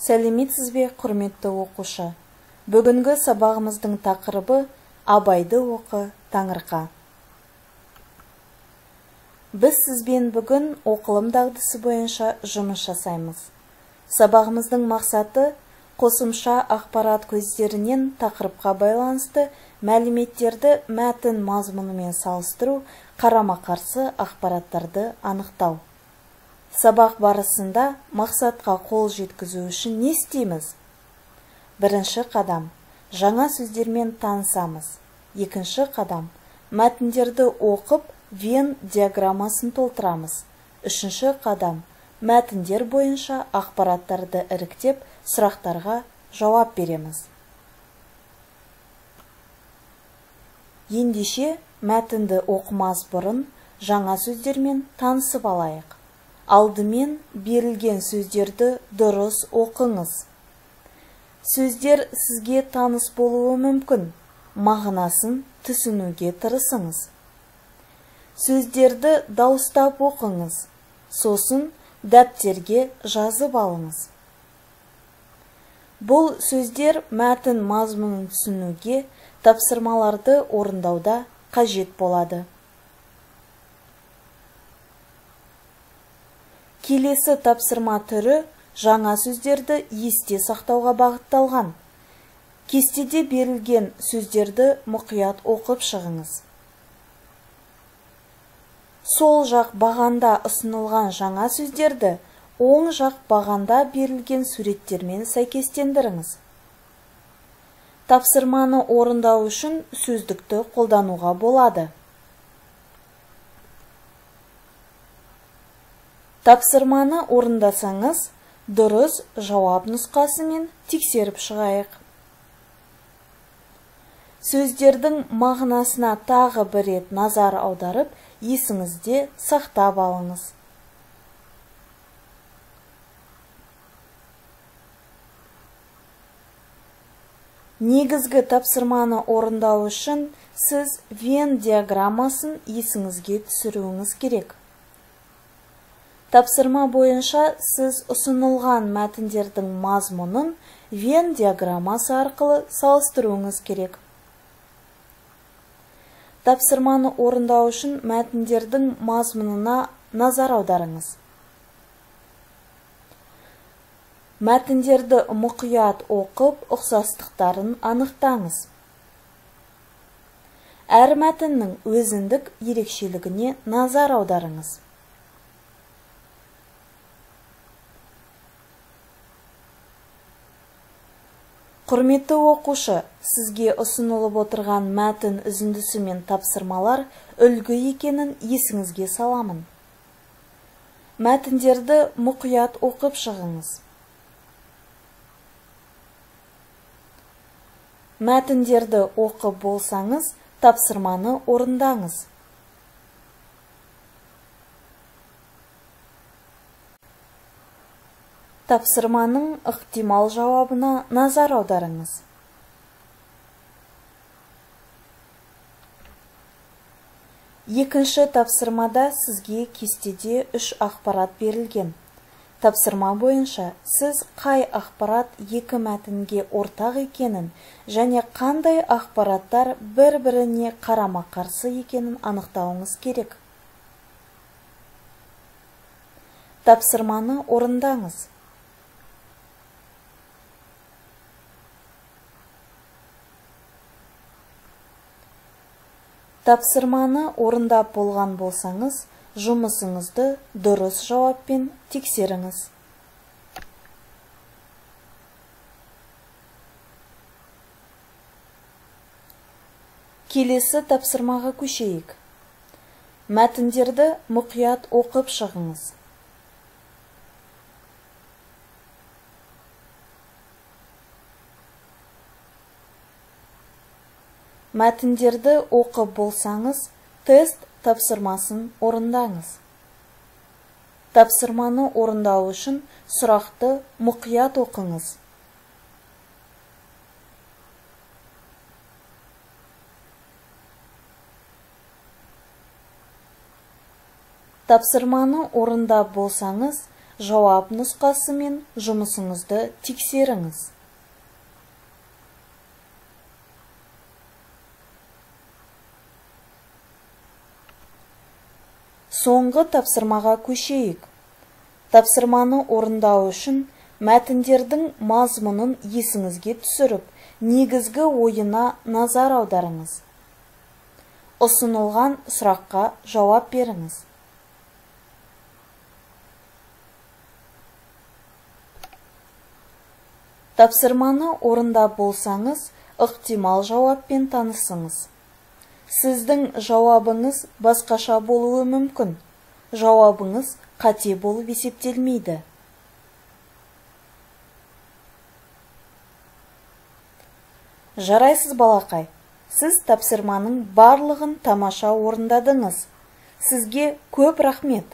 Сәлеметсіз бе, құрметті оқушы? Бүгінгі сабағымыздың тақырыбы Абайды оқы, таңырқа. Біз сізбен бүгін оқылым дағдысы бойынша жұмыс жасаймыз. Сабағымыздың мақсаты қосымша ақпарат көздерінен тақырыпқа байланысты мәліметтерді мәтін мазмұнымен салыстыру, қарама-қарсы ақпараттарды анықтау. Сабақ барысында мақсатқа қол жеткізу үшін не істейміз? Бірінші қадам жаңа сөздермен танысамыз. Екінші қадам мәтіндерді оқып, Венн диаграммасын толтырамыз. Үшінші қадам мәтіндер бойынша ақпараттарды іріктеп, сұрақтарға жауап береміз. Ендеше, мәтінді оқымас бұрын жаңа сөздермен танысып алайық. Алдымен берілген сөздерді дұрыс оқыңыз. Сөздер сізге таныс болуы мүмкін, мағынасын түсінуге тырысыңыз. Сөздерді дауыстап оқыңыз, сосын дәптерге жазып алыңыз. Бұл сөздер мәтін мазмұнын түсінуге, тапсырмаларды орындауда қажет болады. Келесі тапсырма түрі жаңа сөздерді есте сақтауға бағытталған. Кестеде берілген сөздерді мұқият оқып шығыңыз. Сол жақ бағанда ұсынылған жаңа сөздерді оң жақ бағанда берілген суреттермен сәйкестендіріңіз. Тапсырманы орындау үшін сөздікті қолдануға болады. Тапсырманы орындасаңыз, дұрыс жауап нұсқасымен тексеріп шығайық. Сөздердің мағынасына тағы бір рет назар аударып, есіңізде сақтап алыңыз. Негізгі тапсырманы орындау үшін сіз Венн диаграммасын есіңізге түсіруіңіз керек. Тапсырма бойынша сіз ұсынылған мәтіндердің мазмұнын Венн диаграммасы арқылы салыстыруыңыз керек. Тапсырманы орындау үшін мәтіндердің мазмұнына назар аударыңыз. Мәтіндерді мұқият оқып, ұқсастықтарын анықтаңыз. Әр мәтіннің өзіндік ерекшелігіне назар аударыңыз. Құрметті оқушы, сізге ұсынылып отырған мәтін үзіндісі мен тапсырмалар үлгі екенін есіңізге саламын. Мәтіндерді мұқият оқып шығыңыз. Мәтіндерді оқып болсаңыз, тапсырманы орындаңыз. Тапсырманың ықтимал жауабына назар аударыңыз. Екінші тапсырмада сізге кестеде 3 ақпарат берілген. Тапсырма бойынша сіз қай ақпарат екі мәтінге ортақ екенін және қандай ақпараттар бір-біріне қарама-қарсы екенін анықтауыңыз керек. Тапсырманы орындаңыз. Тапсырманы орындап болған болсаңыз, жұмысыңызды дұрыс жауаппен тексеріңіз. Келесі тапсырмаға көшейік. Мәтіндерді мұқият оқып шығыңыз. Мәтіндерді оқып болсаңыз, тест тапсырмасын орындаңыз. Тапсырманы орындау үшін сұрақты мұқият оқыңыз. Тапсырманы орындап болсаңыз, Жауап нұсқасымен жұмысыңызды тексеріңіз. Соңғы тапсырмаға көшейік. Тапсырманы орындау үшін мәтіндердің мазмұнын есіңізге түсіріп, негізгі ойына назар аударыңыз. Ұсынылған сұраққа жауап беріңіз. Тапсырманы орындап болсаңыз, ықтимал жауаппен танысыңыз. Сіздің жауабыңыз басқаша болуы мүмкін. Жауабыңыз қате болып есептелмейді. Жарайсыз, балақай. Сіз тапсырманың барлығын тамаша орындадыңыз. Сізге көп рахмет.